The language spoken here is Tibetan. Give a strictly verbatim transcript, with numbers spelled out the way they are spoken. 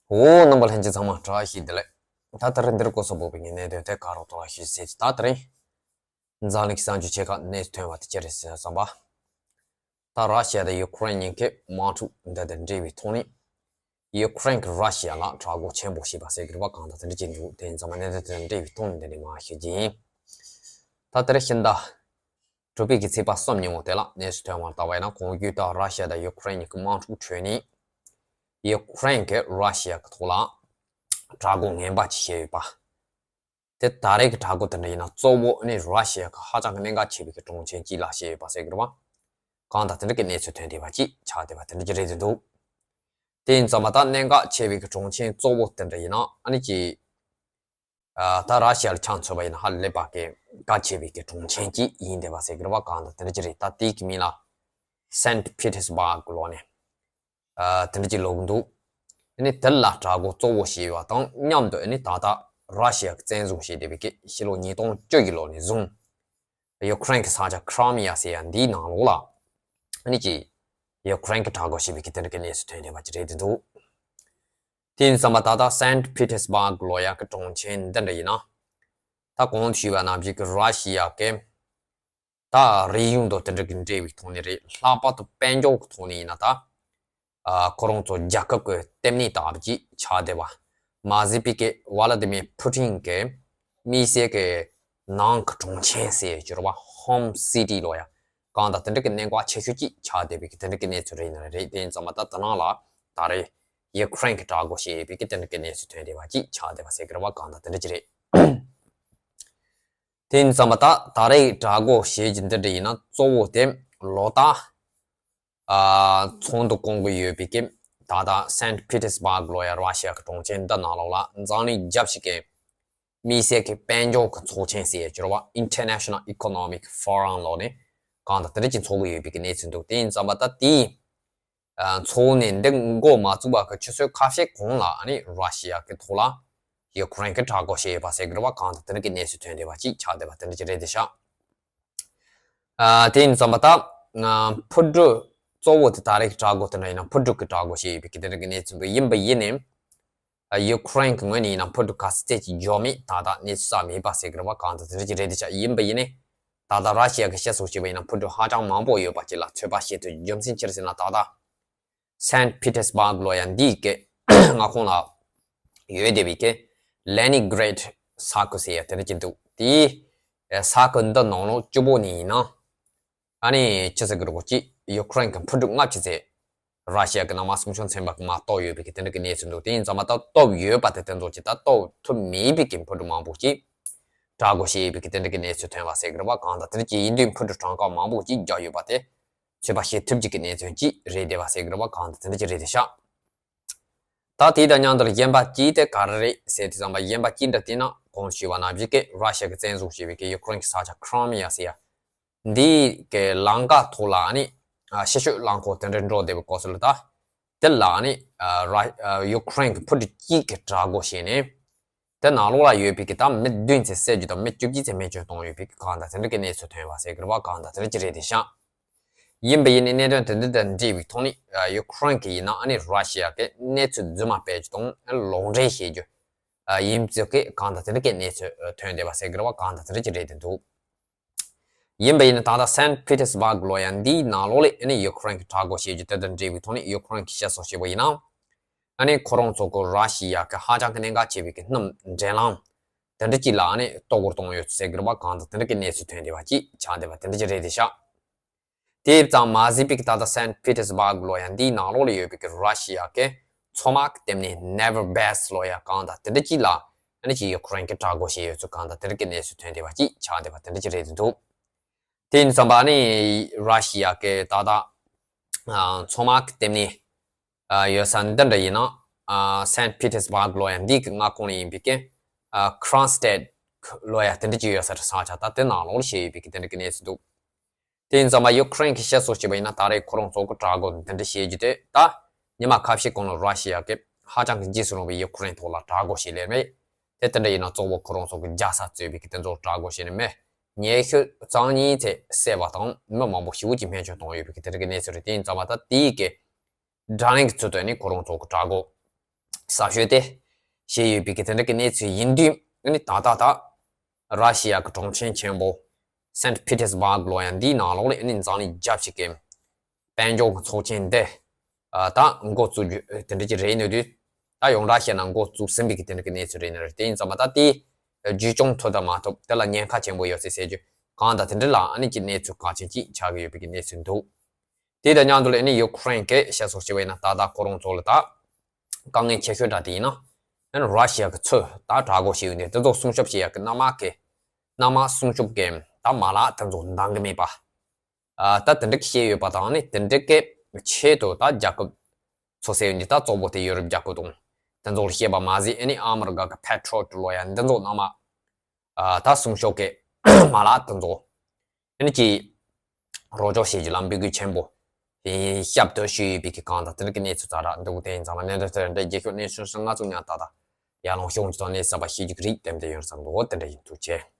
འོ། རྣམ་པ་ལྷན་རྒྱས་ཚང་མ་བཀྲ་ཤིས་བདེ་ལེགས། ད་ལྟ་རིང་འདིར་སྐུ་གཟུགས་བོད་པའི་གནད་དོན་ཐད་ཀར་ཐོག་ལ་ཞུས་ཟིན། ད་ལྟ་རིང་འཛམ་གླིང་གི་གསར་འགྱུར་ཆེ་ཁག་གནས་ཚུལ་ཐོན་པ་དེ་ཅི་རེད་ཟེར་བསམ་པ། ད་ར་ཤི་ཡ་དང་ཡུ་ཁུ་རེན་གཉིས་ཀྱི་དམག་འཁྲུག་འདི་དང་འབྲེལ་བའི་ཐོག་ནས། ཡུ་ཁུ་རེན་གྱིས་ར་ཤི་ཡ་ལ་དྲག་རྒོལ་ཆེན་པོ་བྱས་པ་ཟེར་གྱི་རེད་པ། གང་ལྟར་དེ་འདྲ་ཅིག་འདུག་དེ་ཡིན་ཙང་མ་གནད་དོན་དེ་དང་འབྲེལ་བའི་ཐོག་ནས་འདི་ནས་མར་ཞུ་རྒྱུ་ཡིན། ད་ལྟ་རིང་ཕྱི་ཟླ་དྲུག་པའི་གི་ཚེས་པ་གསུམ་ཉིན་མོ་དེ་ལ་གནས་ཚུལ་ཐོན་པར་བལྟས་པ་ཡིན་ན། གོང་བརྗོད་ལྟར་ར་ཤི་ཡ་དང་ཡུ་ཁུ་རེན་གཉིས་ཀྱི་དམག་འཁྲུག་ཁྲོད་ནས་ཡུ་ཁུ་རེན་གྱིས་ར་ཤི་ཡ་གི་ཐོག་ལ་དྲག་རྒོལ་ངན་པ་ཅིག་བྱས་ཡོད་པ། དེ་ད་རེས་ཀྱི་དྲག་རྒོལ་དེ་འདྲ་ཡིན་ན་གཙོ་བོ་ནི་ར་ཤི་ཡ་གི་ཧ་ཅང་གི་གནད་འགག་ཆེ་བའི་གི་གྲོང་ཁྱེར་གཅིག་ལ་བྱས་ཡོད་པ་ཟེར་གྱི་རེད་པ། གང་ལྟར་དེ་འདྲ་གི་གནས་ཚུལ་ཐོན་བསྡད་པ་ཅིག་ཆགས་བསྡད་པ་དེ་འདྲ་ཅིག་རེད་འདུག་དེ་ཡིན་ཙང་མ་ད་གནད་འགག་ཆེ་བའི་གི་གྲོང་ཁྱེར་གཙོ་བོ་དེ་འདྲ་ཡིན་ན་ཨ་ནི་ཅིག་ཨ། ད་ར་ཤི་ཡ་ལ་ཆ་མཚོན་པ་ཡིན་ན་ཧ་ལས་པ་གི་གལ་ཆེ་བའི་གི་གྲོང་ཁྱེར་གཅིག་ཡིན་བསྡད་པ་ཟེར་གྱི་རེད་པ། གང་ལྟར་དེ་འདྲ་ཅིག་རེད། ད་དེའི་གི་མིང་ལ་སེན་ཕི་ཏེར་སྦག་ལབ་ནས། ཨ། དེ་འདྲ་ཅིག་ལབ་ཀྱི་འདུག་དེ་ནས་དེ་ལ་དྲག་རྒོལ་གཙོ་བོ་བྱས་པ་དང་མཉམ་དུ་ཨ་ནི་ད་ལྟ་ར་ཤི་ཡ་གིས་བཙན་བཟུང་བྱས་བསྡད་པའི་གི་ཕྱི་ལོ་ཉིས་སྟོང་བཅུ་གི་ལོ་ནས་བཟུང་ཡུ་ཁུ་རེན་གྱི་ས་ཆ་ཁི་རི་མི་ཡ་ཟེར་ཡ་འདིའི་ནང་ལོགས་ལ་ཨ་ནི་ཅིག་ཡུ་ཁུ་རེན་གྱིས་དྲག་རྒོལ་བྱས་པའི་གི་དེ་འདྲ་གི་གནས་ཚུལ་ཐོན་བསྡད་པ་ཅིག་རེད་འདུག་དེ་ཡིན་ཙང་མ་ད་ལྟ་སེན་ཕི་ཏེར་སྦག་ལབ་ཡ་གི་གྲོང་ཁྱེར་འདི་འདྲ་ཡིན་ན། ད་གོང་དུ་ཞུས་པ་ནང་བཞིན་གྱི་ར་ཤི་ཡ་གི་ད་རིག་གཞུང་དང་དེ་འདྲ་གི་འབྲེལ་བའི་ཐོག་ནས་རེད། ལྷག་པར་དུ་དཔལ་འབྱོར་གྱི་ཐོག་ནས་ཡིན་ན་ད། ཨ། ཁོ་རང་ཚོ་རྒྱལ་ཁབ་ཀྱི་ལྟེ་གནས་ལྟ་བུ་ཅིག་ཆགས་བསྡད་པ། མ་ཟད་པའི་གི་ཝ་ལ་ཏི་མིར་ཕུ་ཏིན་གྱི་དམིགས་བསལ་གྱི་ནང་གི་གྲོང་ཁྱེར་ཟེར་གྱི་རེད་པ། ཧོམ་སི་ཊི་ལབ་ཡ། གང་ལྟར་དེ་འདྲ་གི་གནད་འགག་ཆེ་ཤོས་ཅིག་ཆགས་བསྡད་པའི་གི་དེ་འདྲ་གི་གནས་ཚུལ་རེད་ན་རེད། དེ་ཡིན་ཙང་མ་ད་དེ་ནང་ལ་ད་རེས་ཡུ་ཁུ་རེན་གྱིས་དྲག་རྒོལ་བྱས་པའི་གི་དེ་འདྲ་གི་གནས་ཚུལ་ཐོན་བསྡད་པ་ཅིག་ཆགས་བསྡད་པ་ཟེར་གྱི་རེད་པ། གང་ལྟར་དེ་འདྲ་ཅིག་རེད། དེ་ཡིན་ཙང་མ་ད་ད་རེས་དྲག་རྒོལ་བྱེད་རྒྱུ་འདི་འདྲ་ཡིན་ན་གཙོ་བོ་དེ་ལོ་ལྟར། ཨ། ཚོགས་འདུ་བསྐོང་གི་ཡོད་པའི་གི་ད་ལྟ་སེན་ཕི་ཏེར་སྦག་ལབ་ཡ་ར་ཤི་ཡ་གི་གྲོང་ཁྱེར་འདི་ནང་ལོགས་ལ་འཛམ་གླིང་རྒྱབ་ཤིག་གི་དམིགས་བསལ་གྱི་དཔལ་འབྱོར་གྱི་ཚོགས་ཆེན་ཟེར་ཡ་ཅིག་ཡོད་རེད་པ། International Economic Forum ལབ་ནས་གང་ལྟར་དེ་འདྲ་ཅིག་འཚོགས་ཀྱི་ཡོད་པའི་གི་གནས་ཚུལ་འདུག་དེ་ཡིན་ཙང་མ་ད་དེའི་ཨ། ཚོགས་འདུ་འདི་འགོ་མ་བཙུགས་པ་གི་ཆུ་ཚོད་ཁ་ཤས་གོང་ལ་ཨ་ནི་ར་ཤི་ཡ་གི་ཐོག་ལ་ཡུ་ཁུ་རེན་གྱིས་དྲག་རྒོལ་བྱས་ཡོད་པ་ཟེར་གྱི་རེད་པ། གང་ལྟར་དེ་འདྲ་གི་གནས་ཚུལ་ཐོན་བསྡད་པ་ཅིག་ཆགས་བསྡད་པ་དེ་འདྲ་ཅིག་རེད་དེ་ཤག་ཨ། དེ་ཡིན་ཙང་མ་ད་ཨ། འཕུར་གྲུ་གཙོ་བོ་དེ་ད་རེས་ཀྱི་དྲག་རྒོལ་དེ་འདྲ་ཡིན་ན་འཕུར་གྲུ་གི་དྲག་རྒོལ་བྱས་ཡོད་པའི་གི་དེ་འདྲ་གི་གནས་ཚུལ་འདུག་ཡིན་པ་ཡིན་ནའི། ཡུ་ཁུ་རེན་གྱི་ངོས་ནས་ཡིན་ན་འཕུར་གྲུ་ག་ཚོད་ཅིག་འབྱོར་མེད་ད་ལྟ་གནས་ཚུལ་རྩ་མེད་པ་ཟེར་གྱི་རེད་པ། གང་ལྟར་དེ་འདྲ་ཅིག་རེད་དེ་ཤག་ཡིན་པ་ཡིན་ནའི། ད་ལྟ་ར་ཤི་ཡ་གི་བཤད་སྲོལ་བྱས་པ་ཡིན་ན་འཕུར་གྲུ་ཧ་ཅང་མང་པོ་ཡོད་པ་ཅིག་ལ་ཚོད་དཔག་བྱེད་ཐུབ། རྒྱུ་མཚན་ཅི་རེད་ཟེར་ན་ད་ལྟ་སེན་ཕི་ཏེར་སྦག་ལབ་ཡ་འདིའི་གི་མངའ་ཁོངས་ལ་ཡོད་བསྡད་པའི་གི་ལེ་ནིན་གྷི་རེད་ས་ཁུལ་ཟེར་ཡ་དེ་འདྲ་ཅིག་འདུག་དེའི་ས་ཁུལ་འདི་ནང་ལོགས་གཅིག་པོ་ནས་ཡིན་ན། ཨ་ནི་ཅི་ཟེར་གི་རེད་གོ། གཅིག་ཡུ་ཁུ་རེན་གྱི་འཕུར་གྲུ་ལྔ་བཅུ་ཙམ་ར་ཤི་ཡ་གི་ནང་མ་སུམ་ཅུ་སོ་ཚན་པ་གིས་མར་གཏོར་ཡོད་པའི་གི་དེ་འདྲ་གི་གནས་ཚུལ་འདུག་དེ་ཡིན་ཙང་མ་ད་གཏོར་ཡོད་པ་དེ་དེ་ཚོ་ཅིག་ད་གཏོར་ཐུབ་མེད་པའི་གི་འཕུར་གྲུ་མང་པོ་ཅིག་དྲག་རྒོལ་བྱས་ཡོད་པའི་གི་དེ་འདྲ་གི་གནས་ཚུལ་ཐོན་པ་ཟེར་གི་རེད་པ། གང་ལྟར་དེ་འདྲ་ཅིག་ཡིན་དུས་འཕུར་གྲུ་གྲངས་ཀ་མང་པོ་ཅིག་བརྒྱབ་ཡོད་པ་དེ་ཚོད་དཔག་བྱེད་ཐུབ་རྒྱུ་གི་གནས་ཚུལ་ཅིག་རེད་བསྡད་པ་ཟེར་གི་རེད་པ། གང་ལྟར་དེ་འདྲ་ཅིག་རེད་དེ་ཤག་ད་དེ་དང་མཉམ་དུ་གཞན་པ་གཅིག་དེ་ག་རེ་རེད་ཟེར་དུས་ཙམ་པ་གཞན་པ་གཅིག་འདྲ་བལྟས་ན་གོང་ཞུས་པ་ནང་བཞིན་གི་ར་ཤི་ཡ་གིས་བཙན་བཟུང་བྱས་པའི་གི་ཡུ་ཁུ་རེན་གྱི་ས་ཆ་ཁི་རི་མི་ཡ་ཟེར་ཡ། འདི་གི་ལམ་ཁ་ཐོག་ལ་ཨ་ནི་ཨ་ཕྱི་ཤོག་རླངས་འཁོར་དེ་འདྲ་འགྲོ་བསྡད་པའི་སྐབས་སུ་ལ་ད། དེ་ལ་ཨ་ནི་ཨ་ར་ཨ་ཡུ་ཁུ་རེན་གྱི་འཕུར་གྲུ་གཅིག་གིས་དྲག་རྒོལ་བྱས་ནས། དེ་ནང་ལོགས་ལ་ཡོད་པའི་གི་ད་མི་བདུན་ཙམ་བསད་རྒྱུ་དང་མི་བཅུ་གཅིག་ཙམ་རྨས་སྐྱོན་བཏང་ཡོད་པའི་གི་གང་ལྟར་དེ་འདྲ་གི་གནས་ཚུལ་ཐོན་པ་ཟེར་གི་རེད་པ། གང་ལྟར་དེ་འདྲ་ཅིག་རེད་དེ་ཤག་ཡིན་པ་ཡིན་ནའི་གནད་དོན་དེ་འདི་དང་འབྲེལ་བའི་ཐོག་ནས་ཨ་ཡུ་ཁུ་རེན་གྱིས་ཡིན་ན་ཨ་ནི་ར་ཤི་ཡ་གི་གནས་ཚུལ་རྫུན་མ་སྤེལ་རྒྱུ་དང་ཨ་ལོག་འགྲེལ་བྱེད་རྒྱུ། ཨ་ཡིན་ཚུལ་གྱི་གང་ལྟར་དེ་འདྲ་གི་གནས་ཚུལ་ཨ་ཐོན་བསྡད་པ་ཟེར་གི་རེད་པ། གང་ལྟར་དེ་འདྲ་ཅིག་རེད་དེ་འདུག་ཡིན་པ་ཡིན་ན་ད་ལྟ་སན་ཕི་ཏེར་སྦག་ལབ་ཡ་འདིའི་ནང་ལོགས་ལ་ཨ་ནི་ཡུ་ཁུ་རེན་གྱིས་དྲག་རྒོལ་བྱེད་རྒྱུ་དེ་དང་འབྲེལ་བའི་ཐོག་ནས་ཡུ་ཁུ་རེན་གྱིས་བཤད་སྲོལ་བྱས་པ་ཡིན་ན། ཨ་ནི་ཁོ་རང་ཚོ་གི་ར་ཤི་ཡ་གི་ཧ་ཅང་གི་གནད་འགག་ཆེ་བའི་གི་གནམ་འགྲུལ་ལམ་དེ་འདྲ་ཅིག་ལ་ཨ་ནི་གཏོར་རྒོལ་བཏང་ཡོད་ཟེར་གི་རེད་པ། གང་ལྟར་དེ་འདྲ་གི་གནས་ཚུལ་ཐོན་བསྡད་པ་ཅིག་ཆགས་བསྡད་པ་དེ་འདྲ་ཅིག་རེད་དེ་ཤག་དེ་ཙམ་མ་ཟད་པའི་གི་ད་ལྟ་སན་ཕི་ཏེར་སྦག་ལབ་ཡ་འདིའི་ནང་ལོགས་ལ་ཡོད་པའི་གི་ར་ཤི་ཡ་གི་མཚོ་དམག་གི་ལྟེ་གནས་ནེ་ཝར་བྷེ་སི་ལབ་ཡ་གང་ལྟར་དེ་འདྲ་ཅིག་ལ་ཨ་ནི་ཅིག་ཡུ་ཁུ་རེན་གྱིས་དྲག་རྒོལ་བྱས་ཡོད་ཚུལ་གང་ལྟར་དེ་འདྲ་གི་གནས་ཚུལ་ཐོན་བསྡད་པ་ཅིག་ཆགས་བསྡད་པ་དེ་འདྲ་ཅིག་རེད་དེ་འདུག་དེ་ཡིན་ཙམ་པ་ཨ་ནི་ར་ཤི་ཡ་གི་ད་ལྟ་ཨ་མཚོ་དམག་གི་ལྟེ་གནས་ཨ་ཡོད་ས་འདི་འདྲ་ཡིན་ན་ཨ་སན་ཕི་ཏེར་སྦག་ལབ་ཡ་འདི་གི་མངའ་ཁོངས་ལ་ཡིན་པའི་གི་ཨ་ཁི་རོན་སི་ཊེད་ལབ་ཡ་དེ་འདྲ་ཅིག་ཡོད་ས་རེད། ས་ཆ་ད་དེ་ནང་ལོགས་ལ་བྱས་ཡོད་པའི་གི་དེ་འདྲ་གི་གནས་ཚུལ་འདུག་དེ་ཡིན་ཙམ་པ་ཡུ་ཁུ་རེན་གྱིས་བཤད་སྲོལ་བྱས་པ་ཡིན་ན་ད་རེས་ཁོ་རང་ཚོ་གི་དྲག་རྒོལ་འདི་འདྲ་བྱེད་རྒྱུ་དེ་ད་ཉི་མ་ཁ་ཤས་གོང་ལ་ར་ཤི་ཡ་གིས་ཧ་ཅང་གི་རྗེས་སུ་རུང་བའི་ཡུ་ཁུ་རེན་ཐོག་ལ་དྲག་རྒོལ་བྱས་ལེ་མེད། དེ་དེ་འདྲ་ཡིན་ན་གཙོ་བོ་ཁོ་རང་ཚོ་གི་རྒྱལ་ས་གཙོས་པའི་གི་དེ་ཚོར་དྲག་རྒོལ་བྱས་ནས་མི་ཉི་ཤུ་རྩ་གཉིས་ཙམ་བསད་པ་དང་མི་མང་པོ་ཞེ་པོ་ཅིག་རྨས་སྐྱོན་བཏང་ཡོད་པའི་གི་དེ་འདྲ་གི་གནས་ཚུལ་རེད། དེ་ཡིན་ཙམ་པ་ད་དེའི་གི་བགྲོ་གླེང་གི་ཚུལ་དུ་ནི་ཁོ་རང་ཚོ་གི་དྲག་རྒོལ་ ས་ཤོད་དེ་བྱས་ཡོད་པའི་གི་དེ་འདྲ་གི་གནས་ཚུལ་ཡིན་དུས། ཨ་ནི་ད་ལྟ་ད་ར་ཤི་ཡ་གི་གྲོང་ཁྱེར་ཆེན་པོ་སེན་ཕི་ཏེར་སྦག་ལོ་ཡ་འདིའི་ནང་ལོགས་ལ་ཨ་ནི་འཛམ་གླིང་རྒྱབ་ཅིག་གི་དཔལ་འབྱོར་གྱི་ཚོགས་ཆེན་འདི་ད་འགོ་བཙུགས་རྒྱུ་དེ་འདྲ་ཅིག་རེད་ནི་དུས། ད་ཡོངས་གྲགས་བཤད་ན་འགོ་བཙུགས་ཟིན་པའི་གི་དེ་འདྲ་གི་གནས་ཚུལ་རེད་ནི་རེད། དེ་ཡིན་ཙང་མ་ད་དེ་བརྒྱུད་སྐྱོང་ཐུབ་དང་མ་ཐུབ་དེ་ལ་ཉེན་ཁ་ཆེན་པོ་ཡོད་ཚེ་ཟེར་རྒྱུ་གང་དང་དེ་འདྲ་ལ་ཨ་ནི་ཀྱི་གནས་ཚུལ་གལ་ཆེན་ཅིག་ཆགས་ཀྱི་ཡོད་པའི་གི་གནས་ཚུལ་འདུག་དེ་དང་མཉམ་དུ་ལ་ཨ་ནི་ཡུ་ཀེ་རེན་གྱི་བཤད་སོགས་བྱས་པ་ཡིན་ན་ད་ལྟ་ཁོ་རང་ཚོ་ལ་ད་དཀའ་ངལ་ཆེ་ཤོས་འདྲ་དེ་ཡིན་ན། ཨ་ནི་ར་ཤི་ཡ་གི་ཚོས་ད་དྲག་རྒོལ་བྱས་ཡོད་ནས་དེ་ཚོ་སྲུང་སྐྱོབ་བྱེད་ཡ་གི་གནམ་དམག་གི་གནམ་དམག་སྲུང་སྐྱོབ་ཀྱི་ད་མ་ལག་དེ་ཚོ་འདང་གི་མེད་པ། ཨ་ད་དེ་འདྲ་གི་བཤད་ཡོད་པ་དང་ནི་དེ་འདྲ་གི་ཆེད་དུ་ད་རྒྱལ་ཁབ་ཚོ་ཟེར་ཡོད་ནི་ད་གཙོ་བོ་དེ་ཡོ་རོབ་རྒྱལ་ཁབ་དང་དེ་ཚོ་ལ་བཤད་པ་མ་ཟད། ཨ་ནི་ཨ་མི་རི་ཀ་གི་པེ་ཊི་རོ་ཊི་ལོ་ཡ་འདི་ཚོ་གནམ་དམག་ཨ་ད་སྲུང་སྐྱོབ་ཀྱི་མ་ལག་དེ་ཚོ་ཨ་ནི་ཀྱི་རོགས་སྐྱོར་བྱེད་རྒྱུ་ལ་འབོད་སྐུལ་ཆེན་པོ་ཞབས་ཏོག་ཞུས་ཡོད་པའི་གི་གང་དང་དེ་འདྲ་གི་གནས་ཚུལ་ཙམ་ར་འདུག་དེ་ཡིན་ཙང་ལ་གནད་དོན་དེ་འདྲ་རྒྱལ་ཁབ་གནས་ཚུལ་སོ་ང་ཚོ་ཉག་ཏག་ཏག་ཡར་ལངས་ཤོག་ཅིག་ཐོག་ནས་གསར་པ་ཤེས་རྒྱུ་གི་རིགས་ཏན་ཏན་ཡོད་བསམ་འདུག་དེ་འདྲ་ཡིན་ཐུགས་རྗེ་ཆེ།